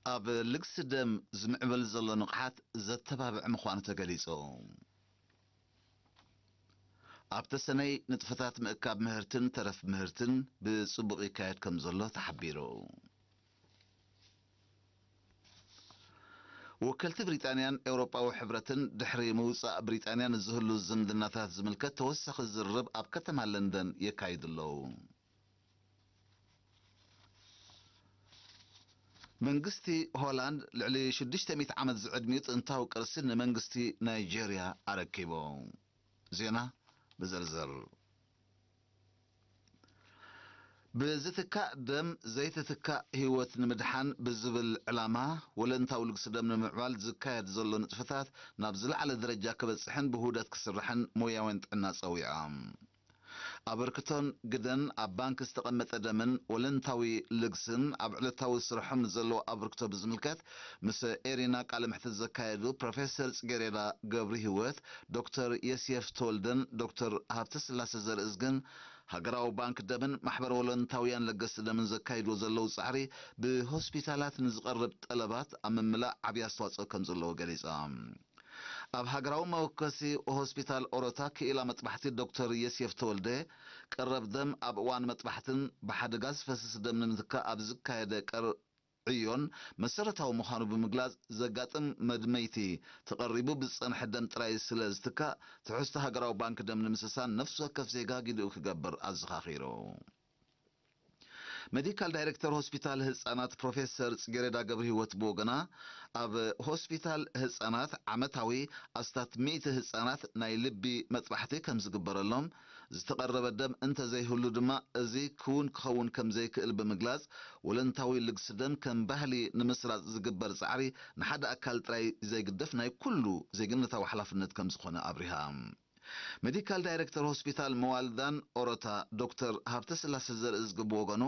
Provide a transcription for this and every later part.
ኣብ ልግሲ ደም ዝምዕብል ዘሎ ንቕሓት ዘተባብዕ ምዃኑ ተገሊጹ። ኣብ ተሰነይ ንጥፈታት ምእካብ ምህርትን ተረፍ ምህርትን ብጽቡቕ ይካየድ ከም ዘሎ ተሓቢሩ። ወከልቲ ብሪጣንያን ኤውሮጳዊ ሕብረትን ድሕሪ ምውጻእ ብሪጣንያ ንዝህሉ ዝምድናታት ዝምልከት ተወሳኺ ዝርርብ ኣብ ከተማ ለንደን የካይዱ ኣለዉ። መንግስቲ ሆላንድ ልዕሊ ሽዱሽተ ሚእቲ ዓመት ዝዕድሚኡ ጥንታዊ ቅርሲ ንመንግስቲ ናይጄርያ ኣረኪቡ። ዜና ብዝርዝር። ብዝትካእ ደም ዘይትትካእ ህይወት ንምድሓን ብዝብል ዕላማ ወለንታዊ ልግሲ ደም ንምዕባል ዝካየድ ዘሎ ንጥፈታት ናብ ዝለዓለ ደረጃ ክበጽሕን ብውህደት ክስራሕን ሞያውያን ጥዕና ጸዊዖም። ኣበርክቶን ግደን ኣብ ባንክ ዝተቐመጠ ደምን ወለንታዊ ልግስን ኣብ ዕለታዊ ስርሖም ንዘለዎ ኣበርክቶ ብዝምልከት ምስ ኤሪና ቃለ መሕትት ዘካየዱ ፕሮፌሰር ጽጌሬዳ ገብሪ ህይወት፣ ዶክተር የስየፍ ተወልደን ዶክተር ሃብተስላሴ ዘርእዝግን ሃገራዊ ባንክ ደምን ማሕበር ወለንታውያን ለገስቲ ደምን ዘካይድዎ ዘለዉ ጻዕሪ ብሆስፒታላት ንዝቐርብ ጠለባት ኣብ ምምላእ ዓብዪ ኣስተዋጽኦ ከም ዘለዎ ገሊጾም። ኣብ ሃገራዊ መወከሲ ሆስፒታል ኦሮታ ክኢላ መጥባሕቲ ዶክተር የስየፍ ተወልደ፣ ቀረብ ደም ኣብ እዋን መጥባሕትን ብሓደጋ ዝፈስስ ደም ንምትካእ ኣብ ዝካየደ ቀር ዕዮን መሰረታዊ ምዃኑ ብምግላጽ፣ ዘጋጥም መድመይቲ ተቐሪቡ ብዝጸንሐ ደም ጥራይ ስለ ዝትካእ፣ ትሕዝቶ ሃገራዊ ባንክ ደም ንምስሳን ነፍሲ ወከፍ ዜጋ ግድኡ ክገብር ኣዘኻኺሩ። ሜዲካል ዳይሬክተር ሆስፒታል ህጻናት ፕሮፌሰር ጽጌሬዳ ገብረህይወት ብወገና፣ ኣብ ሆስፒታል ህጻናት ዓመታዊ ኣስታት ሚእቲ ህጻናት ናይ ልቢ መጥባሕቲ ከም ዝግበረሎም፣ ዝተቐረበ ደም እንተዘይህሉ ድማ እዚ ክውን ክኸውን ከም ዘይክእል ብምግላጽ፣ ወለንታዊ ልግሲ ደም ከም ባህሊ ንምስራጽ ዝግበር ጻዕሪ ንሓደ ኣካል ጥራይ ዘይግደፍ ናይ ኩሉ ዜግነታዊ ሓላፍነት ከም ዝኾነ ኣብሪሃ። ሜዲካል ዳይሬክተር ሆስፒታል መዋልዳን ኦሮታ ዶክተር ሃብተስላሴ ዘርእዝጊ ብወገኑ፣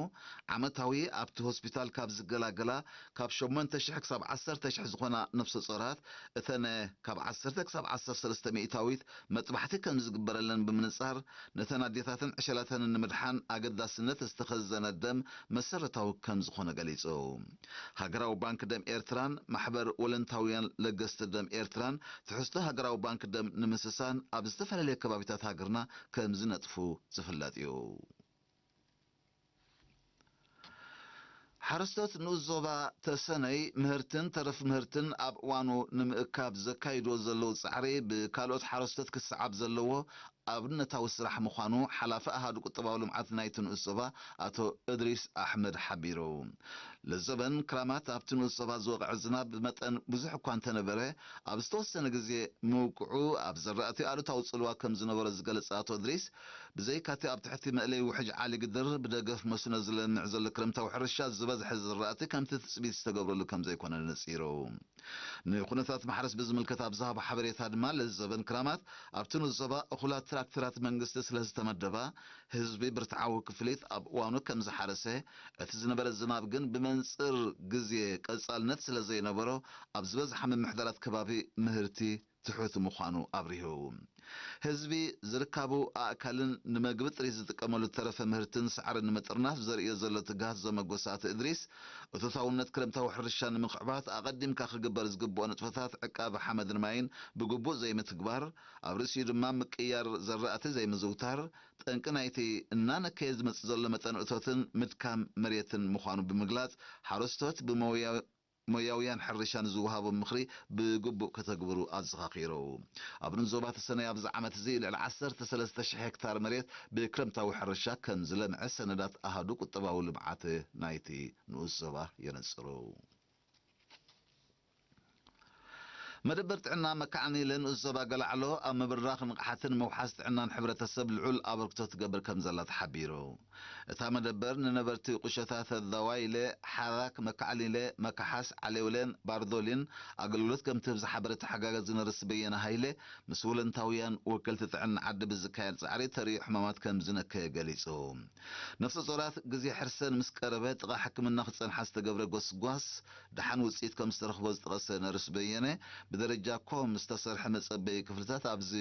ዓመታዊ ኣብቲ ሆስፒታል ካብ ዝገላገላ ካብ ሸሞንተ ሽሕ ክሳብ ዓሰርተ ሽሕ ዝኾና ነፍሰ ጾራት፣ እተን ካብ ዓሰርተ ክሳብ ዓሰርተ ሰለስተ ሚእታዊት መጥባሕቲ ከም ዝግበረለን ብምንጻር፣ ነተን ኣዴታትን ዕሸላተንን ንምድሓን ኣገዳስነት ዝተኸዘነ ደም መሰረታዊ ከም ዝኾነ ገሊጹ። ሃገራዊ ባንክ ደም ኤርትራን ማሕበር ወለንታውያን ለገስቲ ደም ኤርትራን ትሕዝቶ ሃገራዊ ባንክ ደም ንምስሳን ኣብ ዝተፈላለየ ከባቢታት ሃገርና ከም ዝነጥፉ ዝፍለጥ እዩ። ሓረስቶት ንኡስ ዞባ ተሰነይ ምህርትን ተረፍ ምህርትን ኣብ እዋኑ ንምእካብ ዘካይድዎ ዘለዉ ጻዕሪ ብካልኦት ሓረስቶት ክሰዓብ ዘለዎ ኣብነታዊ ስራሕ ምዃኑ ሓላፊ ኣሃዱ ቁጠባዊ ልምዓት ናይቲ ንኡስ ዞባ ኣቶ እድሪስ ኣሕመድ ሓቢሩ። ለዘበን ክራማት ኣብቲ ንኡስ ዞባ ዝወቕዐ ዝናብ ብመጠን ብዙሕ እኳ እንተነበረ፣ ኣብ ዝተወሰነ ግዜ ምውቅዑ ኣብ ዘራእቲ ኣሉታዊ ጽልዋ ከም ዝነበሮ ዝገለጸ ኣቶ እድሪስ፣ ብዘይካቲ ኣብ ትሕቲ መእለይ ውሕጅ ዓሊ ግድር ብደገፍ መስኖ ዝለምዕ ዘሎ ክረምታዊ ሕርሻ ዝበዝሐ ዝራእቲ ከምቲ ትጽቢት ዝተገብረሉ ከም ዘይኮነ ነጺሩ። ንኩነታት ማሕረስ ብዝምልከት ኣብ ዝሃቦ ሓበሬታ ድማ፣ ለዘበን ክራማት ኣብቲ ንኡስ ዞባ እኹላት ትራክተራት መንግስቲ ስለ ዝተመደባ፣ ህዝቢ ብርትዓዊ ክፍሊት ኣብ እዋኑ ከም ዝሓረሰ፣ እቲ ዝነበረ ዝናብ ግን ብመንጽር ግዜ ቀጻልነት ስለ ዘይነበሮ፣ ኣብ ዝበዝሓ ምምሕዳራት ከባቢ ምህርቲ ትሑት ምዃኑ ኣብሪሁ። ህዝቢ ዝርካቡ ኣእካልን ንመግቢ ጥሪት ዝጥቀመሉ ተረፈ ምህርትን ሳዕርን ንምጥርናፍ ዘርእዮ ዘሎ ትግሃት ዘመጎሰ ኣቶ እድሪስ፣ እቶታውነት ክረምታዊ ሕርሻ ንምኽዕባት ኣቐዲምካ ክግበር ዝግብኦ ንጥፈታት ዕቃበ ሓመድን ማይን ብግቡእ ዘይምትግባር፣ ኣብ ርእሲኡ ድማ ምቅያር ዘራእቲ ዘይምዝውታር፣ ጠንቂ ናይቲ እናነከየ ዝመጽእ ዘሎ መጠን እቶትን ምድካም መሬትን ምዃኑ ብምግላጽ፣ ሓረስቶት ብመውያ ሞያውያን ሕርሻ ንዝወሃቦም ምኽሪ ብግቡእ ከተግብሩ ኣዘኻኺሩ። ኣብ ንኡስ ዞባ ተሰነይ ኣብዚ ዓመት እዚ ልዕሊ ዓሰርተ ሰለስተ ሽሕ ሄክታር መሬት ብክረምታዊ ሕርሻ ከም ዝለምዐ ሰነዳት ኣሃዱ ቁጠባዊ ልምዓት ናይቲ ንኡስ ዞባ የነጽሩ። መደበር ጥዕና መካዓኒለ ንኡስ ዞባ ገላዕሎ ኣብ ምብራኽ ንቕሓትን ምውሓስ ጥዕናን ሕብረተሰብ ልዑል ኣበርክቶ ትገብር ከም ዘላ ተሓቢሩ። እታ መደበር ንነበርቲ ቁሸታት ኣዛዋይለ፣ ሓራክ፣ መካዕሊለ፣ መካሓስ፣ ዓሌውሌን ባርዶሊን ኣገልግሎት ከም ትህብ ዝሓበረ ተሓጋጋዚ ነርስ በየነ ሃይለ፣ ምስ ወለንታውያን ወከልቲ ጥዕና ዓዲ ብዝካየድ ጻዕሪ ተርእዮ ሕማማት ከም ዝነከየ ገሊጹ። ነፍሰ ጾራት ግዜ ሕርሰን ምስ ቀረበ ጥቓ ሕክምና ክጸንሓ ዝተገብረ ጎስጓስ ደሓን ውጽኢት ከም ዝተረኽቦ ዝጠቐሰ ነርስ በየነ፣ ደረጃ ኮም ዝተሰርሐ መጸበዪ ክፍልታት ኣብዚ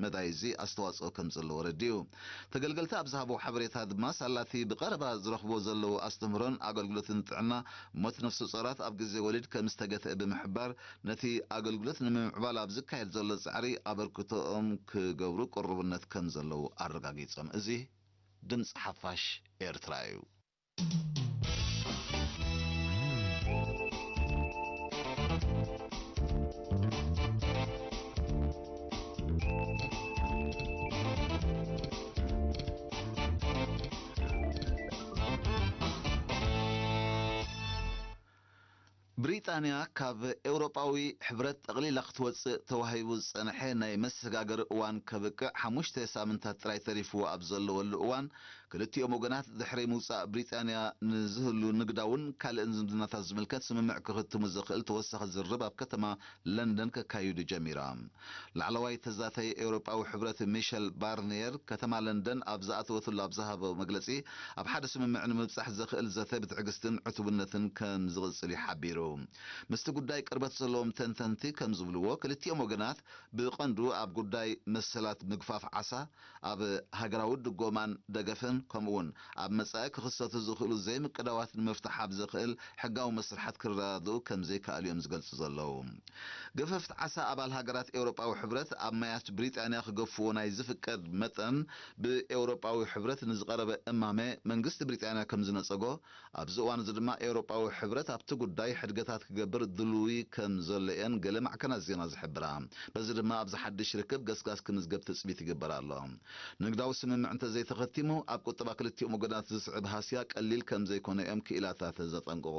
መዳይ እዚ ኣስተዋጽኦ ከም ዘለዎ ረዲኡ። ተገልገልቲ ኣብ ዝሃቦ ሓበሬታ ድማ፣ ሳላቲ ብቐረባ ዝረኽቦ ዘለዉ ኣስተምህሮን ኣገልግሎትን ጥዕና፣ ሞት ነፍሰ ጾራት ኣብ ግዜ ወሊድ ከም ዝተገትአ ብምሕባር፣ ነቲ ኣገልግሎት ንምምዕባል ኣብ ዝካየድ ዘሎ ጻዕሪ ኣበርክቶኦም ክገብሩ ቅሩብነት ከም ዘለዉ ኣረጋጊጾም። እዚ ድምጺ ሓፋሽ ኤርትራ እዩ። ብሪጣንያ ካብ ኤውሮጳዊ ሕብረት ጠቕሊላ ክትወጽእ ተዋሂቡ ዝጸንሐ ናይ መሰጋገሪ እዋን ከብቅዕ ሓሙሽተ ሳምንታት ጥራይ ተሪፍዎ ኣብ ዘለወሉ እዋን፣ ክልቲኦም ወገናት ድሕሪ ምውጻእ ብሪጣንያ ንዝህሉ ንግዳውን ካልእን ዝምድናታት ዝምልከት ስምምዕ ክኽትሙ ዘኽእል ተወሳኺ ዝርርብ ኣብ ከተማ ለንደን ከካይዱ ጀሚሮም። ላዕለዋይ ተዛታይ ኤውሮጳዊ ሕብረት ሚሸል ባርኒየር ከተማ ለንደን ኣብ ዝኣተወትሉ ኣብ ዝሃቦ መግለጺ፣ ኣብ ሓደ ስምምዕ ንምብጻሕ ዘኽእል ዘተ ብትዕግስትን ዕቱብነትን ከም ዝቕጽል እዩ ሓቢሩ። ምስቲ ጉዳይ ቅርበት ዘለዎም ተንተንቲ ከም ዝብልዎ፣ ክልቲኦም ወገናት ብቐንዱ ኣብ ጉዳይ መሰላት ምግፋፍ ዓሳ፣ ኣብ ሃገራዊ ድጎማን ደገፍን፣ ከምኡውን ኣብ መጻኢ ክኽሰቱ ዝኽእሉ ዘይምቅዳዋት ንምፍታሕ ኣብ ዘኽእል ሕጋዊ መስርሓት ክረዳድኡ ከም ዘይከኣሉ እዮም ዝገልጹ ዘለዉ። ገፈፍቲ ዓሳ ኣባል ሃገራት ኤውሮጳዊ ሕብረት ኣብ ማያት ብሪጣንያ ክገፍዎ ናይ ዝፍቀድ መጠን ብኤውሮጳዊ ሕብረት ንዝቐረበ እማመ መንግስቲ ብሪጣንያ ከም ዝነጸጎ፣ ኣብዚ እዋን እዚ ድማ ኤውሮጳዊ ሕብረት ኣብቲ ጉዳይ ሕድገታት ክገብር ድሉዊ ከም ዘሎ እየን ገለ ማዕከናት ዜና ዝሕብራ። በዚ ድማ ኣብዚ ሓድሽ ርክብ ገስጋስ ክምዝገብ ትጽቢት ይግበር ኣሎ። ንግዳዊ ስምምዕ እንተዘይተኸቲሙ፣ ኣብ ቁጠባ ክልቲኦም ወገናት ዝስዕብ ሃስያ ቀሊል ከም ዘይኮነ እዮም ክኢላታት ዘጠንቅቑ።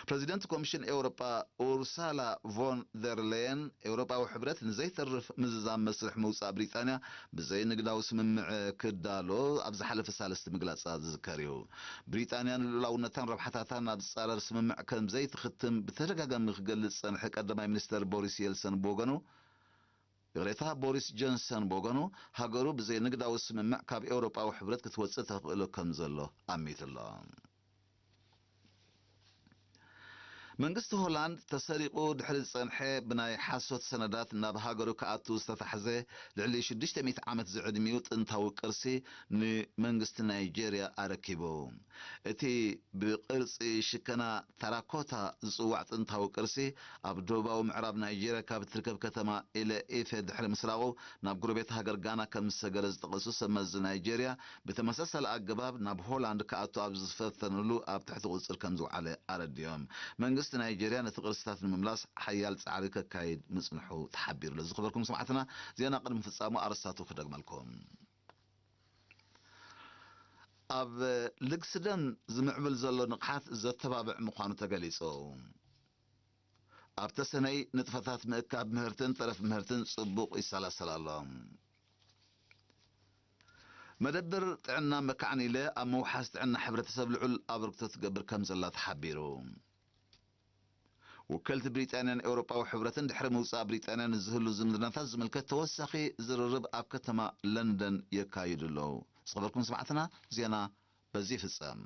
ፕረዚደንት ኮሚሽን ኤውሮጳ ኡርሳላ ቮን ደር ሌየን፣ ኤውሮጳዊ ሕብረት ንዘይተርፍ ምዝዛም መስርሕ ምውጻእ ብሪጣንያ ብዘይ ንግዳዊ ስምምዕ ክዳሎ ኣብ ዝሓለፈ ሳልስቲ ምግላጻ ዝዝከር እዩ። ብሪጣንያ ንልኡላውነታን ረብሓታታን ኣብ ዝጻረር ስምምዕ ከም ዘይትኽትም ብተደጋጋሚ ክገልጽ ዝጸንሐ ቀዳማይ ሚኒስተር ቦሪስ የልሰን ብወገኑ፣ ይቕሬታ፣ ቦሪስ ጆንሰን ብወገኑ፣ ሃገሩ ብዘይ ንግዳዊ ስምምዕ ካብ ኤውሮጳዊ ሕብረት ክትወጽእ ተኽእሎ ከም ዘሎ ኣሚቱ ኣሎ። መንግስቲ ሆላንድ ተሰሪቑ ድሕሪ ዝጸንሐ ብናይ ሓሶት ሰነዳት ናብ ሃገሩ ክኣቱ ዝተታሕዘ ልዕሊ ሽዱሽተ ሚእቲ ዓመት ዝዕድሚኡ ጥንታዊ ቅርሲ ንመንግስቲ ናይጄርያ ኣረኪቡ። እቲ ብቅርጺ ሽከና ተራኮታ ዝጽዋዕ ጥንታዊ ቅርሲ ኣብ ደቡባዊ ምዕራብ ናይጄርያ ካብ እትርከብ ከተማ ኢለ ኢፌ ድሕሪ ምስራቑ ናብ ጎረቤት ሃገር ጋና ከም ዝሰገረ ዝጠቐሱ ሰብ መዚ ናይጄርያ፣ ብተመሳሳሊ ኣገባብ ናብ ሆላንድ ክኣቱ ኣብ ዝፈተንሉ ኣብ ትሕቲ ቁጽጽር ከም ዝወዓለ ኣረዲኦም። መንግስቲ ናይጄርያ ነቲ ቅርስታት ንምምላስ ሓያል ጻዕሪ ከካይድ ምጽንሑ ተሓቢሩ ኣሎ። ዝኸበርኩም ሰማዕትና፣ ዜና ቅድሚ ፍጻሙ ኣርእስታቱ ክደግመልኩም። ኣብ ልግሲ ደም ዝምዕብል ዘሎ ንቕሓት ዘተባብዕ ምዃኑ ተገሊጹ። ኣብ ተሰነይ ንጥፈታት ምእካብ ምህርትን ተረፍ ምህርትን ጽቡቕ ይሰላሰል ኣሎ። መደብር ጥዕና መካዕን ኢለ ኣብ ምውሓስ ጥዕና ሕብረተሰብ ልዑል ኣበርክቶ ትገብር ከም ዘላ ተሓቢሩ። ውክልቲ ብሪጣንያን ኤውሮጳዊ ሕብረትን ድሕሪ ምውጻእ ብሪጣንያ ንዝህሉ ዝምድናታት ዝምልከት ተወሳኺ ዝርርብ ኣብ ከተማ ለንደን የካይዱ ኣለዉ። ዝኸበርኩም ሰማዕትና፣ ዜና በዚ ይፍጸም።